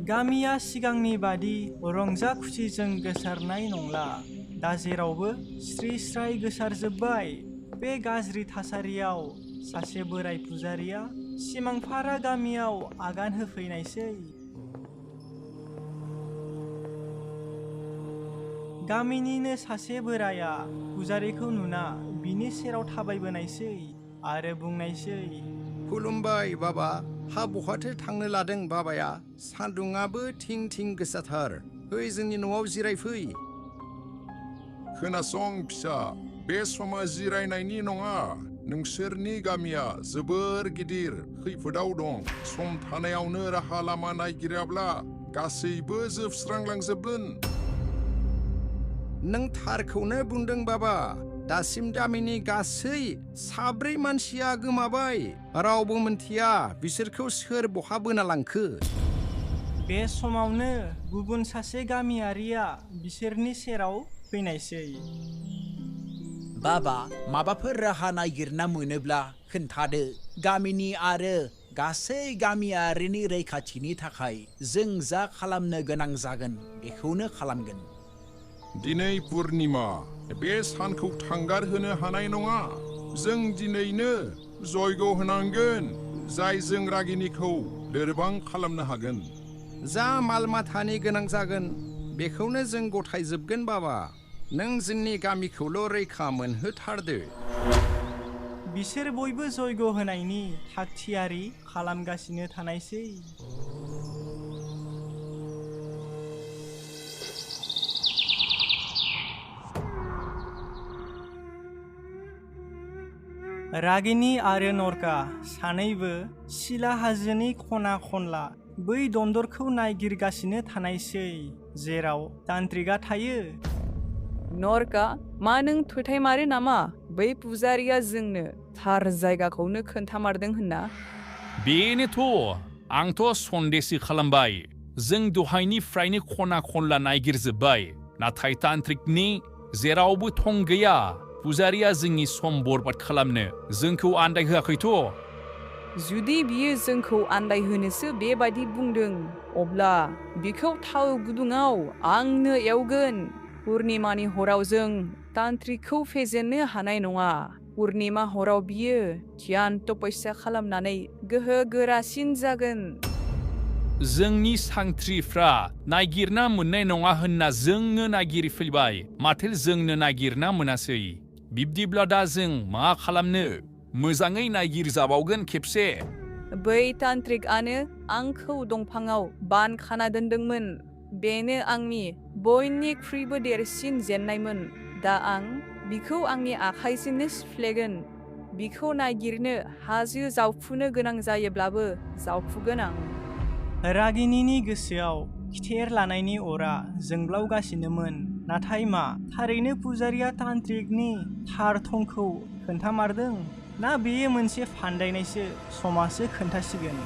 गामिया सिगांनि बादि रंजा खुसिजों गोसारनाय नंला दा जेरावबो स्रि स्राय गोसारजोब्बाय बे गाज्रि थासारियाव सासे बोराय पुजारिया सिमांफारा गामियाव आगान होफैनायसै गामिनिनो सासे बोराया पुजारिखौ नुना बिनि सेराव थाबायबोनायसै आरो बुंनायसै खुलुमबाय बाबा हा बहाथो थांनो लादों बाबाया सान्दुङाबो थिं थिं गोसाथार फै जोंनि न'आव जिरायफै खोनासं फिसा बे समा जिरायनायनि नङा नोंसोरनि गामिया जोबोर गिदिर खैफोदाव दं सम थानायावनो राहा लामा नागिराब्ला गासैबो जोबस्रांलांजोबगोन नों थारखौनो बुंदों बाबा दासिम गामिनि गासै 4 मानसिया गोमाबाय रावबो मोनथिया बिसोरखौ सोर बहा बोना लांखो बे समावनो गुबुन सासे गामियारिया बिसोरनि सेराव फैनायसै बाबा माबाफोर राहा नागिरना मोनोब्ला खोन्थादो गामिनि आरो गासै गामियारिनि रैखाथिनि थाखाय जों जा खालामनो गोनां जागोन बेखौनो खालामगोन दिनै पुर्निमा बे सानखौ थांगार होनो हानाय नङा जों दिनैनो जयग होनांगोन जाय जों रागिनिखौ लोरबां खालामनो हागोन जा माल माथानि गोनां जागोन बेखौनो जों गथायजोबगोन बाबा नों जोंनि गामिखौल' रैखा मोनहोथारदो बिसोर बयबो जयग होनायनि थागथियारि खालामगासिनो थानायसै रागिनि आरो नरका सानैबो सिला हाजोनि खना खनला बै दन्दरखौ नागिरगासिनो थानायसै जेराव तान्त्रिकआ थायो नरका मा नों थैथायमारो नामा बै पुजारिया जोंनो थार जायगाखौनो खोन्थामारदों होनना बेनोथ' आंथ' सन्देहसो खालामबाय जों दहायनिफ्रायनो खना खनला नागिरजोब्बाय नाथाय तान्त्रिकनि जेरावबो थं गैया पुजारिया जोंनि सम बरबाद खालामनो जोंखौ आन्दायहोआखैथ' जुदि बियो जोंखौ आन्दायहोनोसो बेबायदि बुंदों अब्ला बिखौ थाव गुदुङाव आंनो एवगोन पुर्निमानि हराव जों तान्त्रिकखौ फेजेननो हानाय नङा पुर्निमा हराव बियो ध्यान तपस्या खालामनानै गोहो गोरासिन जागोन जोंनि सान्थ्रिफ्रा नागिरना मोननाय नङा होनना जोंनो नागिरफैबाय माथो जोंनो नागिरना मोनासै बिब्दिब्ला दा जों मा खालामनो मोजाङै नागिरजाबावगोन खेबसे बै तान्त्रिकआनो आंखौ दंफाङाव बान खाना दोनदोंमोन बेनो आंनि बयनिख्रुइबो देरसिन जेननायमोन दा आं बिखौ आंनि आखाइजोंनो सिफ्लेगोन बिखौ नागिरनो हाजो जावफुनो गोनां जायोब्लाबो जावफुगोन आं रागिनिनि गोसोआव खिथेर लानायनि अरा जोंब्लावगासिनोमोन नाथाय मा थारैनो पुजारिया तान्त्रिकनि थार थंखौ खोन्थामारदों ना बेयो मोनसे फान्दायनायसो समासो खोन्थासिगोन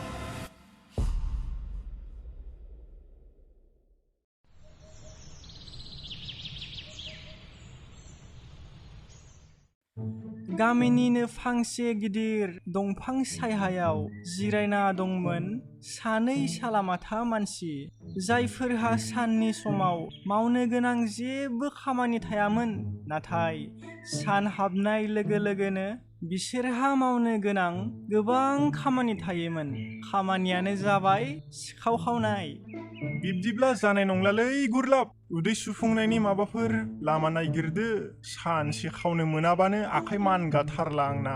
गामिनिनो फांसे गिदिर दंफां सायहायाव जिरायना दंमोन सानै सालामाथा मानसि जायफोरहा साननि समाव मावनो गोनां जेबो खामानि थायामोन नाथाय सान हाबनाय लोगो लोगोनो बिसोरहा मावनो गोनां गोबां खामानि थायोमोन खामानियानो जाबाय सिखाव खावनाय बिब्दिब्ला जानाय नंलालै गुरलाब उदै सुफुंनायनि माबाफोर लामा नागिरदो सानसे खावनो मोनाबानो आखाइ मानगाथारला आंना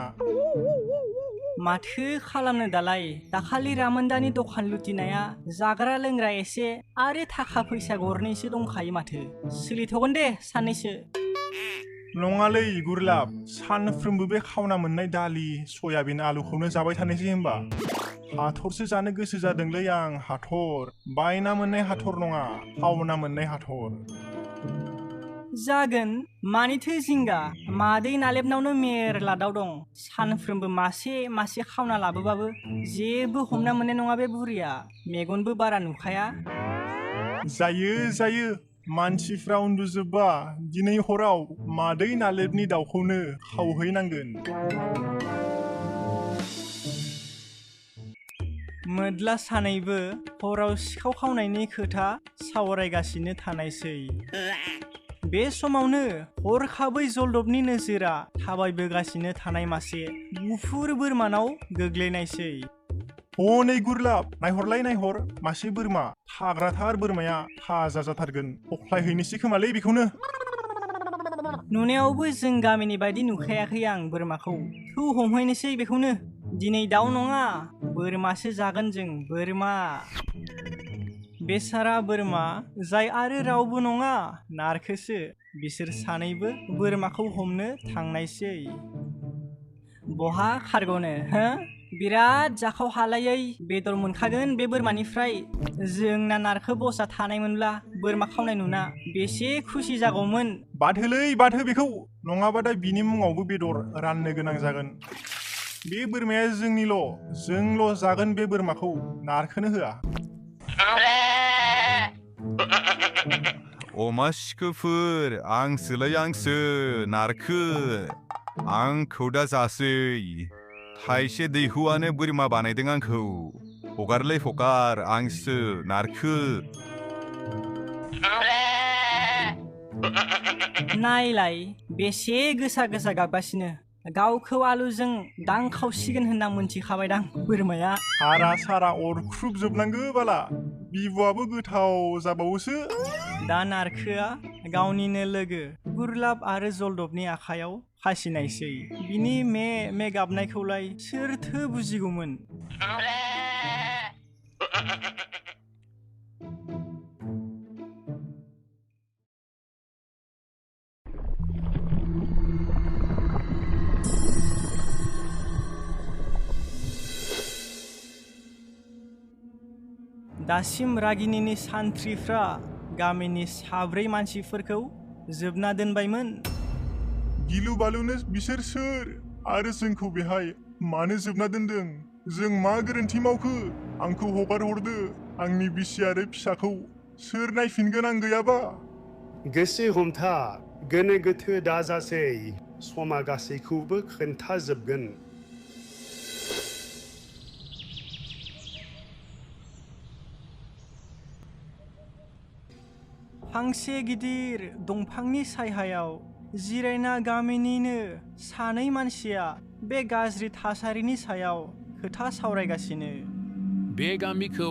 माथो खालामनो दालाय दाखालि रामोनदानि दखान लुटिनाया जाग्रा लोंग्रा एसे आरो थाखा फैसा गरनैसो दंखायो माथो सोलिथ'गोन दे साननैसो नङालै गुरलाब सानफ्रोमबो बे खावना मोननाय दालि सयाबिन आलुखौनो जाबाय थानोसै होमबा हाथरसो जानो गोसो जादोंलै आं हाथर बायना मोननाय हाथर नङा खावना मोननाय हाथर जागोन मानिथो जिंगा मादै नालेबनावनो मेरला दाउ दं सानफ्रोमबो मासे मासे खावना लाबोबाबो जेबो हमना मोननाय नङा बे बुरिया मेगनबो बारा नुखाया जायो मानसिफ्रा उन्दुजोबबा दिनै हराव मादै नालेबनि दाउखौनो खावहैनांगोन मोद्ला सानैबो हराव सिखाव खावनायनि खोथा सावरायगासिनो थानायसै। बे समावनो हरखाबै जलदबनि नोजोरा थाबायबोगासिनो थानाय मासे गुफुर बोरमानाव गोग्लैनायसै। हनै गुरलाब, नायहर मासे बोरमा, थाग्राथार बोरमाया थाजा जाथारगोन। अख्लायहैनोसै खोमालै बेखौनो। नुनायावबो जों गामिनि बायदि नुखायाखै आं बोरमाखौ। थौ हमहैनोसै बेखौनो। दिनै दाउ नङा, बोरमासो जागोन जों, बोरमा। बेसारा बोरमा, जाय आरो रावबो नङा, नारखोसो। बिसोर सानैबो बोरमाखौ हमनो थांनायसै। बहा खारग'नो हो? बिराद जाखाव हालायै बेदर मोनखागोन बे बोरमानिफ्राय। जोंना नारखो बसआ थानायमोनब्ला बोरमा खावनाय नुना बेसे खुसि जागौमोन। बादहो बेखौ, नङाबाथाय बिनि मुङावबो बेदर राननो गोनां जागोन। बे बोरमाया जोंनिल', जोंल' जागोन बे बोरमाखौ, नारखोनो होआ। अमा सिखोफोर, आंसोलाय आंसो, नारखो। आंखौ दा जासै। थाइसे दैहुआनो बोरमा बानायदों आंखौ। हगारलै हगार, आंसो, नारखो। नायलाय बेसे गोसा गोसा गाबगासिनो। गावखौ आलुजों दांखावसिगोन होनना मोनथिखाबायदां बोरमाया। हारा सारा अरख्रुबजोबनांगो बाला, बिबुआबो गोथाव जाबावोसो। दा नारखोआ गावनिनो लोगो गुरलाब आरो जलदबनि आखायाव फासिनायसै। बिनि मे गाबनायखौलाय सोरथो बुजिगौमोन। दासिम रागिनिनि सान्थ्रिफ्रा गामिनि 4 मानसिफोरखौ जोबना दोनबायमोन। गिलु बालुनो बिसोर सोर? आरो जोंखौ बेहाय मानो जोबना दोनदों? जों मा गोरोन्थि मावखो? आंखौ हगार हरदो। आंनि बिसि आरो फिसाखौ सोर नायफिनगोन आं गैयाबा? गोसो हमथा, गोनो गोथो दाजासै। समा गासैखौबो खोन्थाजोबगोन। फांसे गिदिर दंफांनि सायहायाव जिरायना गामिनिनो 2 मानसिया बे गाज्रि थासारिनि सायाव खोथा सावरायगासिनो। बे गामिखौ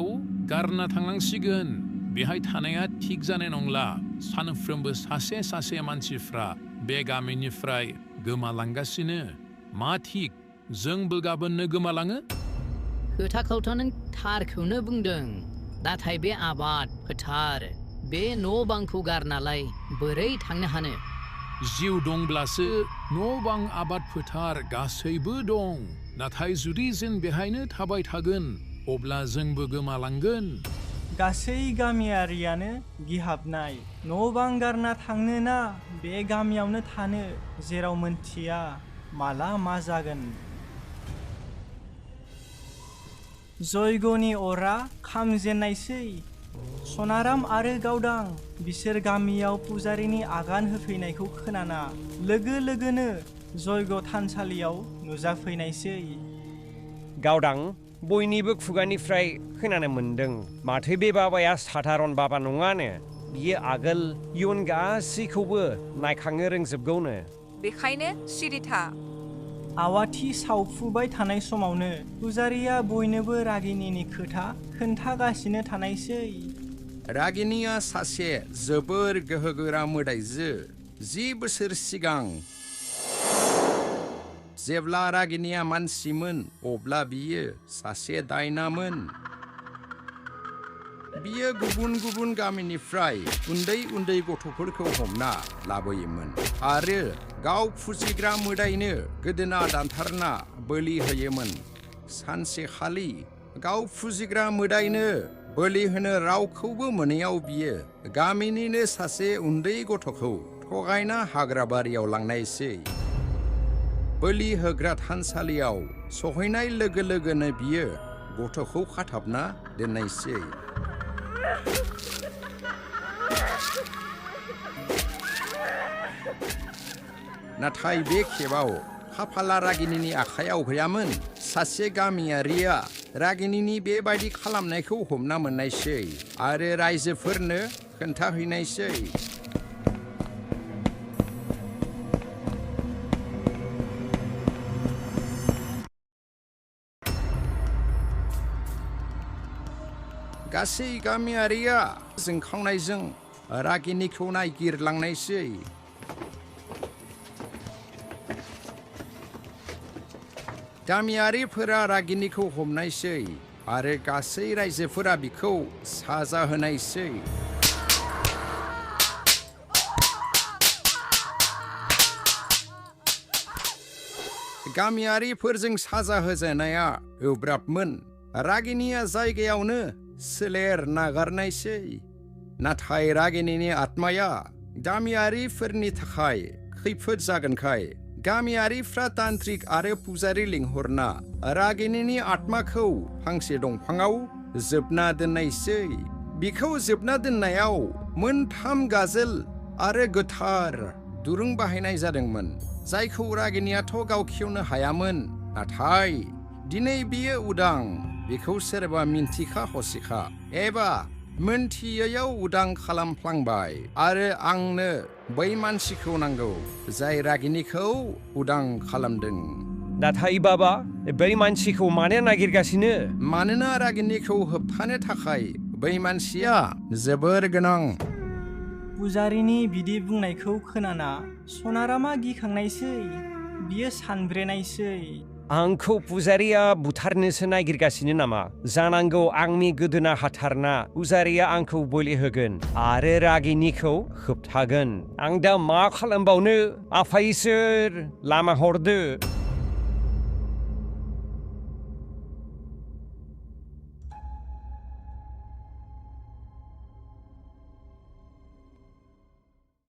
गारना थांनांसिगोन। बेहाय थानाया थिक जानाय नंला। सानफ्रोमबो सासे सासे मानसिफ्रा बे गामिनिफ्राय गोमालांगासिनो। मा थिक जोंबो गाबोननो गोमालाङो? खोथाखौथ' नों थारखौनो बुंदों। नाथाय बे आबाद फोथार, बे न' बांखौ गारनालाय बोरै थांनो हानो? जिउ दंब्लासो न' बां आबाद फोथार गासैबो दं। नाथाय जुदि जों बेहायनो थाबाय थागोन, अब्ला जोंबो गोमालांगोन। गासै गामियारियानो गिहाबनाय। न' बां गारना थांनो ना बे गामियावनो थानो, जेराव मोनथिया माला मा जागोन। जयग'नि अरा खामजेननायसै। सनाराम आरो गावदां बिसोर गामियाव पुजारिनि आगान होफैनायखौ खोनाना लोगो लोगोनो जयग' थानसालियाव नुजाफैनायसै। गावदां, बयनिबो खुगानिफ्राय खोनानो मोन्दों माथो बे बाबाया साधारन बाबा नङानो। बियो आगोल इयुन गासैखौबो नायखांनो रोंजोबगौनो। बेखायनो सिरि था। आवाथि सावफुबाय थानाय समावनो पुजारिया बयनोबो रागिनिनि खोथा खोन्थागासिनो थानायसै। रागिनिया सासे जोबोर गोहोगोरा मोदाइजो। 10 बोसोर सिगां जेब्ला रागिनिया मानसिमोन, अब्ला बियो सासे दायनामोन। बियो गुबुन गुबुन गामिनिफ्राय उन्दै उन्दै गथ'फोरखौ हमना लाबोयोमोन आरो गाव फुजिग्रा मोदाइनो गोदोना दानथारना बोलि होयोमोन। सानसेखालि गाव फुजिग्रा मोदाइनो बोलि होनो रावखौबो मोनैयाव बियो गामिनिनो सासे उन्दै गथ'खौ थगायना हाग्राबारियाव लांनायसै। बोलि होग्रा थानसालियाव सहैनाय लोगो लोगोनो बियो गथ'खौ खाथाबना दोननायसै। नाथाय बे खेबाव खाफाला रागिनिनि आखायाव गैयामोन। सासे गामियारिया रागिनिनि बेबायदि खालामनायखौ हमना मोननायसै आरो रायजोफोरनो खोन्थाहैनायसै। गासै गामियारिया जोंखांनायजों रागिनिखौ नायगिरलांनायसै। गामियारिफोरा रागिनिखौ हमनायसै आरो गासै रायजोफोरा बिखौ साजा होनायसै। गामियारिफोरजों साजा होजानाया गोब्राबमोन। रागिनिया जायगायावनो सोलेर नागारनायसै। नाथाय रागिनिनि आत्माया गामियारिफोरनि थाखाय खैफोद जागोनखाय गामियारिफ्रा तान्त्रिक आरो पुजारी लिंहरना रागिनिनि आत्माखौ फांसे दंफाङाव जोबना दोननायसै। बिखौ जोबना दोननायाव मोनथाम गाजोल आरो गोथार दुरुं बाहायनाय जादोंमोन, जायखौ रागिनियाथ' गावखेवनो हायामोन। नाथाय दिनै बियो उदां। बेखौ सोरबा मिन्थिखा हसिखा एबा मोनथियैयाव उदां खालामफ्लांबाय आरो आंनो बै मानसिखौ नांगौ जाय रागिनिखौ उदां खालामदों। नाथाय बाबा, बै मानसिखौ मानो नागिरगासिनो? मानोना रागिनिखौ होबथानो थाखाय बै मानसिया जोबोर गोनां। पुजारीनि बिदि बुंनायखौ खोनाना सनारामा गिखांनायसै। बियो सानब्रेनायसै। आंखौ पुजारिया बुथारनोसो नागिरगासिनो नामा? जानांगौ आंनि गोदोना हाथारना पुजारिया आंखौ बोलि होगोन आरो रागिनिखौ होबथागोन। आं दा मा खालामबावनो? आफा इसोर, लामा हरदो।